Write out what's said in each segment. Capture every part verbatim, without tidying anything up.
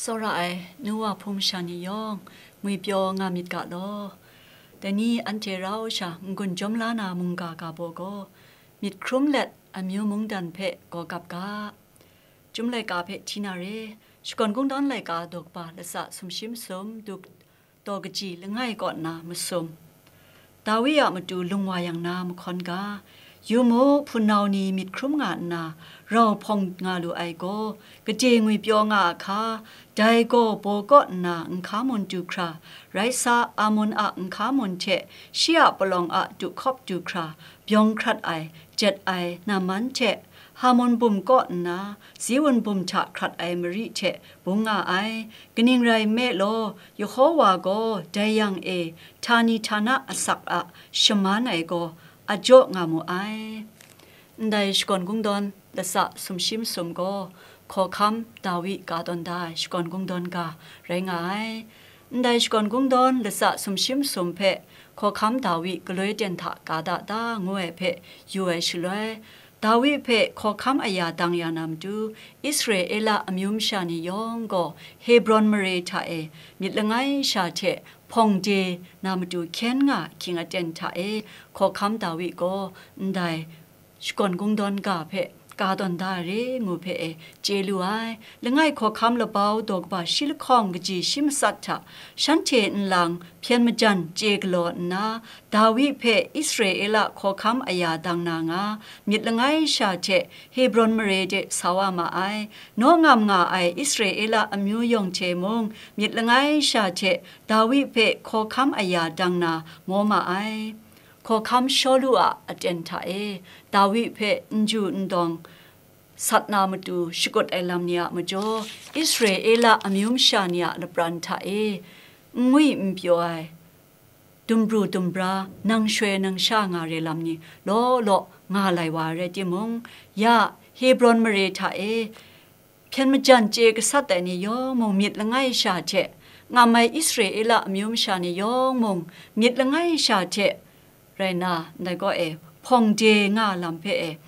Tsawra ai nu wa hpung masha ni yawng, ngwipyaw nga myit ga law. Dai ni anhte rau sha n-gun jawm la na mungga ga baw gaw, myit hkrum let amyu mungdan hpe gaw gap ga. Chyum laika hpe hti na re, Shakawn Kungdawn laika daw kaba latsa sumshi masum, daw kaji langai kaw nna masum. Dawi a matu lung wa yang na mahkawn ga. Yu mu, hpunau ni myit hkrum nga nna, rau hpawng nga lu ai gaw, gade ngwipyaw nga a hka, dai gaw baw kaw nna nhka mun du hkra, rai sa, Amun a nhka mun hte shi a palawng a du hkawp du hkra, byawng hkrat ai, jet ai, naman hte, Hamun bum kaw nna, Ziwun bum hta hkrat ai mari hte bung nga ai. Kaning rai nme law, Yehowa gaw dai yang e htani htana asak a shaman ai gaw a jaw nga mu ai. Ndai Shakawn Kungdawn latsa sumshi masum gaw, Hkawhkam Dawi ga tawn da ai Shakawn Kungdawn ga rai nga ai. Ndai Shakawn Kungdawn latsa sumshi masum hpe Hkawhkam Dawi galoi ten hta ga da ta ngu ai hpe yu ai shaloi, Dawi hpe hkawhkam aya dang ya na matu, Israela amyu masha ni yawng gaw Hebron mare hta e myit langai sha hte hpawng de na matu hkyen nga ahkying aten hta e, hkawhkam Dawi gaw ndai Shakawn Kungdawn ga hpe ka tawn da ai re ngu hpe e chye lu ai. Langai hkawhkam labau daw kaba shi lahkawng kaji shi matsat hta, shanhte nlang hpyen majan chye galaw nna, Dawi hpe Israela hkawhkam aya dang na nga, myit langai sha hte Hebron mare de sa wa ma ai. Naw ngam nga ai Israela amyu yawng hte mung, myit langai sha hte Dawi hpe hkawhkam aya dang na maw ma ai. Hkawhkam Shawlu a aten hta e, Dawi hpe n ju n dawng sat na matu shakut ai lam ni a majaw, Israela amyu masha ni a lapran hta e, n ngwi n pyaw ai, dumbru dumbra, nang shoi nang sha nga re lam ni law law nga lai wa ai rai timung, ya Hebron mare hta e, hpyen majan chye gasat ai ni yawng mung myit langai sha hte, ngam ai Israela amyu masha ni yawng mung myit langai sha hte, rai nna, ndai kaw e, hpawng de nga lam hpe e,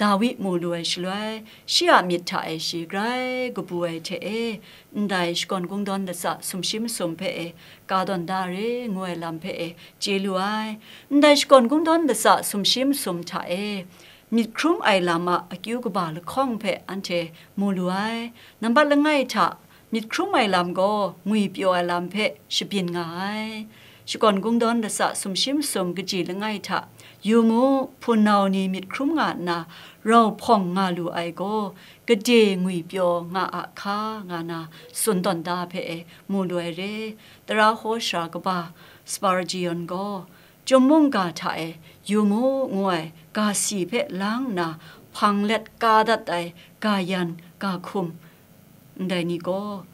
Dawi mu lu ai shaloi, shi a myit hta e shi grai kabu ai hte e, ndai Shakawn Kungdawn latsa sumshi masum hpe e, ka tawn da re ngu ai lam hpe e, chye lu ai. Ndai Shakawn Kungdawn latsa sumshi masum hta e, myit hkrum ai lam a akyu kaba lahkawng hpe anhte mu lu ai. Nambat langai hta, myit hkrum ai lam gaw ngwipyaw ai lam hpe shabyin nga ai. Shakawn Kungdawn latsa sumshi masum kaji langai hta, yu mu, hpunau ni myit hkrum nga nna rau hpawng nga lu ai gaw, gade ngwipyaw nga a hka, nga na tsun tawn da hpe e mu lu ai re. Tara hkaw sara kaba Spurgeon gaw, Chyum mungga hta e, yu mu, ngu ai ga si hpe lang nna, hpang let ka dat ai ga yan, ga hkum, ndai ni gaw,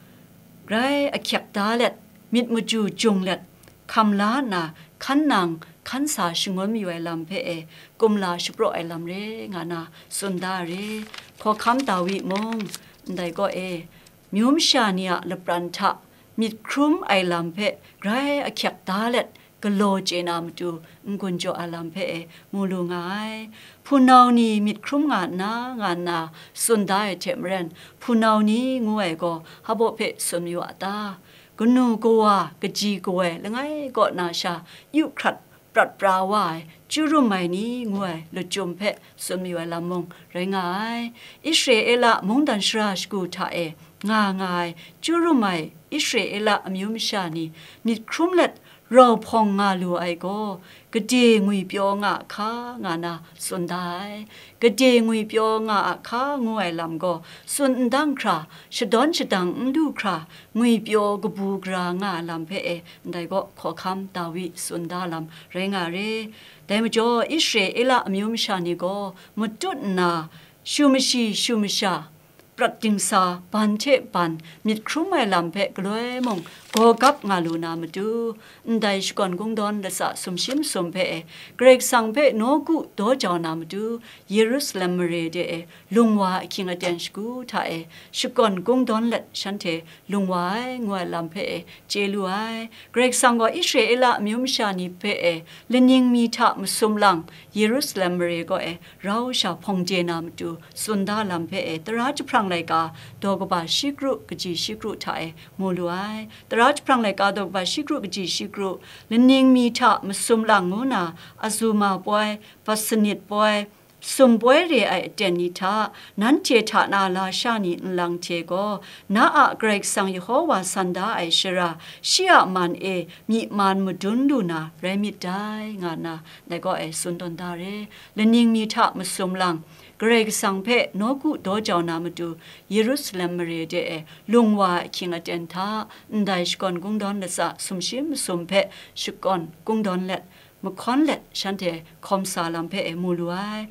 grai ahkyek da let, myit maju jung let, hkam la nna, hkan nang hkan sa shangun mayu ai lam hpe e, kumla shapraw ai lam re nga na tsun da re. Hkawhkam Dawi mung, ndai kaw e, myu masha ni a lapran hta myit hkrum ai lam hpe grai ahkyek da let, galaw chye na matu n-gun jaw ai lam hpe e mu lu nga ai. Hpunau ni myit hkrum nga nna, nga nna tsun da ai hte maren, hpunau ni ngu ai gaw hpa baw hpe tsun mayu a ta? Kanu kawa, kaji kawai langai kaw na sha yu hkrat prat pra wa ai, chyu rum ai ni ngu ai lachyum hpe tsun mayu ai lam mung rai nga ai. Israela mungdan shara shagu hta e nga nga ai chyu rum ai Israela amyu masha ni myit hkrum let rau hpawng nga lu ai gaw, gade ngwipyaw nga hka nga na tsun da ai. Gade ngwipyaw nga a hka ngu ai lam gaw, tsun n dang hkra, shadawn shadang n lu hkra, ngwipyaw kabu gara nga ai lam hpe e, ndai gaw hkawhkam Dawi tsun da lam rai nga re. Dai majaw, Israela amyu masha ni gaw matut nna, shu mashi shu masha, prat dingsa, ban hte ban myit hkrum ai lam hpe galoi mung gaw gap nga lu na matu, ndai shakawn kungdawn latsa sumshi masum hpe e, Karai Kasang hpe nawku daw jau na matu, Yerusalem mare de e lung wa ahkying aten shagu hta e, shakawn kungdawn let shanhte lung wa ai, ngu ai lam hpe e chye lu ai. Karai Kasang gaw Israela amyu masha ni hpe e, laning mi hta masum lang, Yerusalem mare kaw e rau sha hpawng de na matu, tsun da lam hpe e, tara jahprang laika daw kaba shi kru kaji shi kru hta e mu lu ai. Tara jahprang laika daw kaba shi kru kaji shi kru, laning mi hta masum lang ngu na, azuma poi, basanit poi, sum poi re ai aten ni hta, nanhte hta na lasha ni nlang hte gaw, na a Karai Kasang Yehova san da ai shara, shi a man e myi man madun lu na rai myit dai, nga nna dai gaw e tsun tawn da re. Laning mi hta masum lang, Karai Kasang hpe nawku daw jau na matu, Yerusalem mare de e lung wa ai ahkying aten hta, ndai shakawn kungdawn latsa sumshi masum hpe shakawn kungdawn let, mahkawn let shanhte hkawm sa lam hpe e mu lu ai.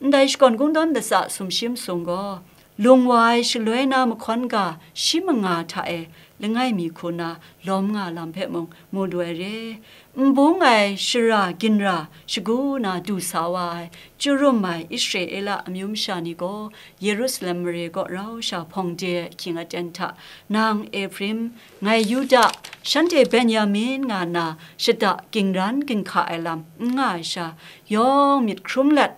Ndai shakawn kungdawn latsa sumshi masum gaw, lung wa ai shaloi na mahkawn ga shi manga hta e langai mi hku na lawm nga lam hpe mung mu lu ai re. N bung ai shara ginra shagu na du sa wa ai, chyu rum ai Israela amyu masha ni gaw, Yerusalem mare kaw rau sha hpawng de ai ahkying aten hta, nang Efraim, ngai Yuda, shanhte Benyamin nga nna shada gingran ginhka ai lam n nga ai sha, yawng myit hkrum let,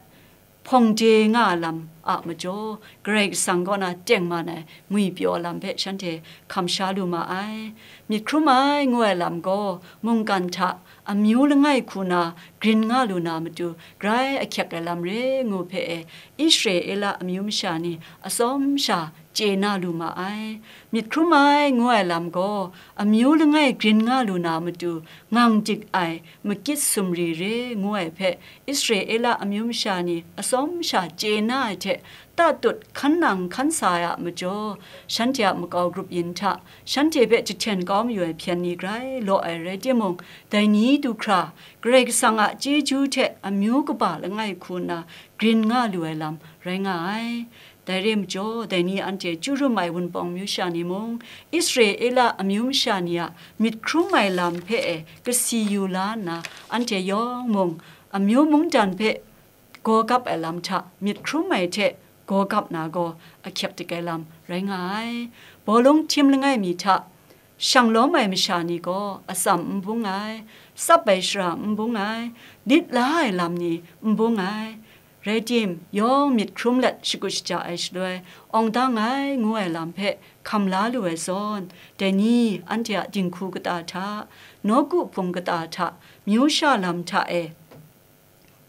hpawng de nga ai lam a majaw, Karai Kasang kaw na tengman ai ngwipyaw lam hpe shanhte hkam sha lu ma ai. Myit hkrum ai ngu ai lam gaw, mungkan hta amyu langai hku na grin nga lu na matu, grai ahkyek ai lam re ngu hpe e, Israela amyu masha ni atsawm sha chye na lu ma ai. Myit hkrum ai ngu ai lam gaw, amyu langai grin nga lu na matu, ngang dik ai makit sumri re ngu ai hpe, Israela amyu masha ni atsawm sha chye na ai hte, tatut hkan nang hkan sa ai a majaw, shanhte a makau grup yin hta, shanhte hpe jahten kau mayu ai hpyen ni grai law ai rai timung, dai ni du hkra, Karai Kasang a chyeju hte amyu kaba langai hku nna grin nga lu ai lam rai nga ai. Dai re majaw, dai ni anhte chyu rum ai Wunpawng amyu sha ni mung, Israela amyu masha ni a myit hkrum ai lam hpe e kasi yu la nna, anhte yawng mung, amyu mungdan hpe gaw gap ai lam hta myit hkrum ai hte gaw gap na gaw ahkyep dik ai lam rai nga ai. Bawlung htim langai mi hta shang lawm ai masha ni gaw atsam n bung ai, tsap ai shara n bung ai, lit la ai lam ni n bung ai. Rai tim, yawng myit hkrum let shakut shaja ai shaloi, awng dang ai ngu ai lam hpe hkam la lu ai zawn, dai ni anhte a dinghku kata hta, nawku hpung kata hta, myu sha lam hta e,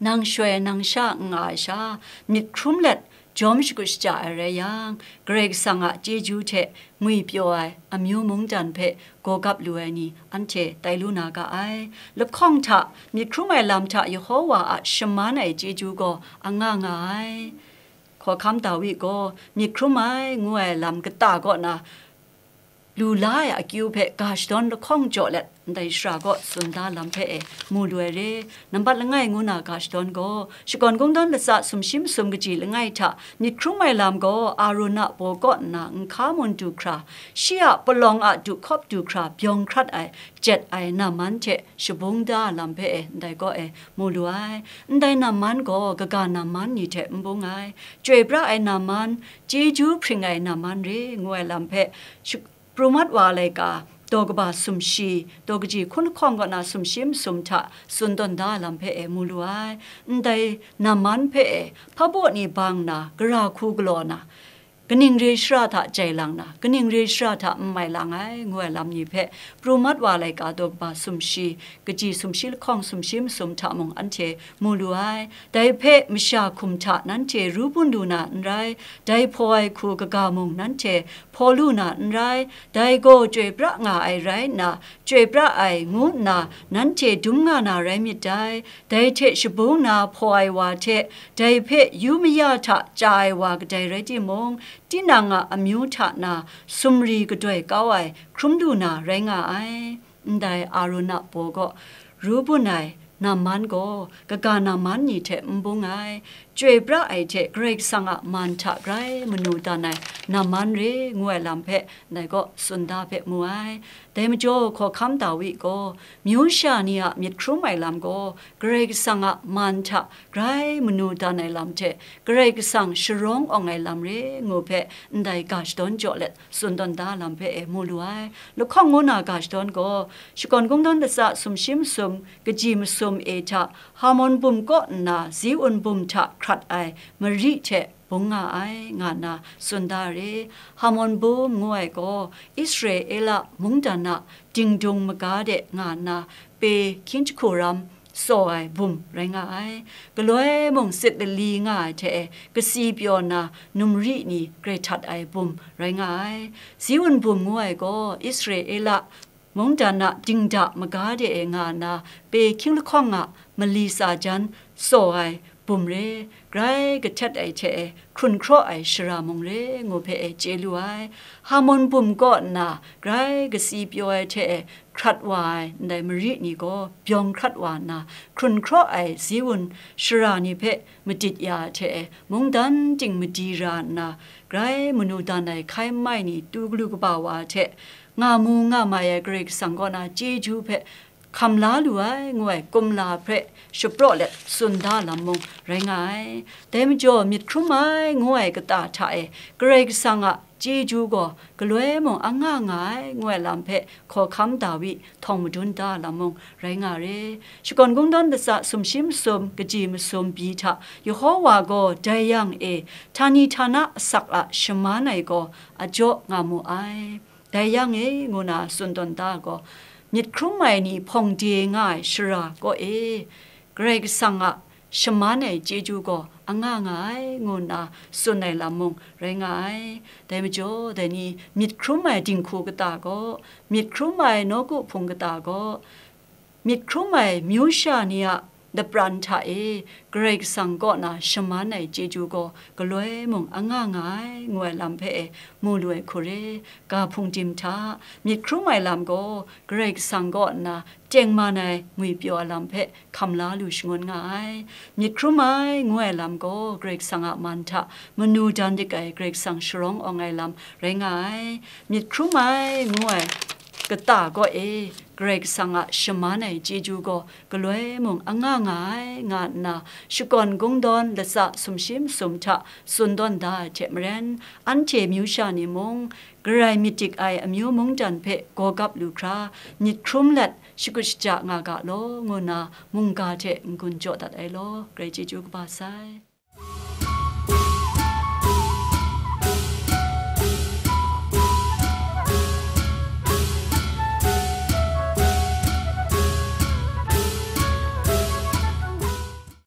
nang shoi nang sha n nga ai sha, myit hkrum let jawm shakut shaja ai rai yang, Karai Kasang a chyeju hte ngwipyaw ai amyu mungdan hpe gaw gap lu ai ni anhte tai lu na ga ai. Lahkawng hta myit hkrum ai lam hta Yehova a shaman ai chyeju gaw anga nga ai. Hkawhkam Dawi gaw myit hkrum ai ngu ai lam kata kaw na lu la ai akyu hpe ga shadawn lahkawng jaw let, ndai shara kaw tsun da lam hpe e mu lu ai re. Nambat langai ngu na ga shadawn gaw, shakawn kungdawn latsa sumshi masum kaji langai hta myit hkrum ai lam gaw Arun a baw kaw nna nhka mun du hkra, shi a palawng a du hkawp du hkra byawng hkrat ai, jet ai Naman hte shabung da lam hpe e ndai kaw e mu lu ai. Ndai Naman gaw kaga Naman ni hte n bung ai. Chyoi pra ai Naman, chyeju hpring ai Naman re ngu ai lam hpe, shu-, Pru mat wa laika, daw kaba sumshi, daw kaji hkun lahkawng kaw na sumshi masum hta tsun tawn da lam hpe e mu lu ai. Ndai Naman hpe e, hpabaw ni bang na, gara hku galaw na, kaning re shara hta jai lang na, kaning re shara hta n mai lang ai, ngu ai lam ni hpe, pru mat wa laika daw kaba sumshi, kaji sumshi lahkawng sumshi masum hta mung anhte mu lu ai. Dai hpe masha hkum hta nanhte ru bun lu na n rai, dai hpaw ai hku kaga mung nanhte hpaw lu na n rai, dai gaw chyoi pra nga ai rai nna, chyoi pra ai ngu nna nanhte dum nga na rai myit dai, dai hte shabung na hpaw ai wa hte, dai hpe yu maya hta chya ai wa kadai rai timung, tinang a amyu hta na sumri gadoi kau ai hkrum lu na rai nga ai. Ndai Arun a baw kaw ru bun ai Naman gaw kaga Naman ni hte n bung ai, chyoi pra ai hte Karai Kasang a man hta grai manu dan ai Naman re ngu ai lam hpe ndai kaw tsun da hpe mu ai. Dai majaw hkawhkam Dawi gaw, myu sha ni a myit hkrum ai lam gaw, Karai Kasang a man hta grai manu dan ai lam hte, Karai Kasang sharawng awng ai lam re ngu hpe, ndai ga shadawn jaw let tsun tawn da lam hpe e mu lu ai. Lahkawng ngu na ga shadawn gaw, shakawn kungdawn latsa sumshi masum, kaji masum e hta, Hamon bum kaw nna Ziun bum hta hkrat ai mari hte bung nga ai, nga nna tsun da re. Hamon bum ngu ai gaw Israela mungdan a dingdung maga de nga nna pe hkying jahku ram tsaw ai bum rai nga ai. Galoi mung sit lali nga ai hte e, kasi pyaw na numri ni grai htat ai bum rai nga ai. Ziun bum ngu ai gaw Israela mungdan a dingda maga de e nga nna, pe hkying lahkawng a mali tsa jan tsaw ai bum re, grai kahtet ai hte e hkrun hkraw ai shara mung re ngu hpe e chye lu ai. Hamon bum kaw nna grai kasi pyaw ai hte e hkrat wa ai ndai mari ni gaw byawng hkrat wa nna, hkrun hkraw ai Ziun shara ni hpe madit ya ai hte e, mungdan ting madi ra nna, grai manu dan ai hkai nmai ni tu galu kaba wa ai hte, nga mu nga mai ai Karai Kasang kaw na chyeju hpe hkam la lu ai, ngu ai kumla hpe shapraw let tsun da lam mung rai nga ai. Dai majaw, myit hkrum ai, ngu ai kata hta e Karai Kasang a chyeju gaw galoi mung anga nga ai, ngu ai lam hpe hkawhkam Dawi htawng madun da lam mung rai nga re. Shakawn Kungdawn latsa sumshi masum kaji masum byi hta, Yehowa gaw dai yang e, htani htana asak a shaman ai gaw ajaw nga mu ai. Dai yang e, ngu na tsun tawn da gaw, myit hkrum ai ni hpawng de nga ai shara kaw e, Karai Kasang a shaman ai chyeju gaw anga nga ai, ngu nna tsun ai lam mung rai nga ai. Dai majaw, dai ni myit hkrum ai dinghku kata gaw, myit hkrum ai nawku hpung kata gaw, myit hkrum ai myu sha ni a lapran hta e Karai Kasang kaw na shaman ai chyeju gaw galoi mung anga nga ai, ngu ai lam hpe e mu lu ai hku re. Ga hpung dim hta, myit hkrum ai lam gaw Karai Kasang kaw nna tengman ai ngwipyaw ai lam hpe hkam la lu shangun nga ai. Myit hkrum ai, ngu ai lam gaw Karai Kasang a man hta manu dan dik ai Karai Kasang sharawng awng ai lam rai nga ai. Myit hkrum ai, ngu ai kata kaw e Karai Kasang a shaman ai chyeju gaw galoi mung anga nga ai, nga nna Shakawn Kungdawn latsa sumshi masum hta tsun tawn da ai hte maren, anhte myu sha ni mung, Karai myit dik ai amyu mungdan hpe gawgap lu hkra, myit hkrum let shakut shaja nga ga law, ngu nna mungga hte n-gun jaw dat ai law, Karai chyeju kaba sai.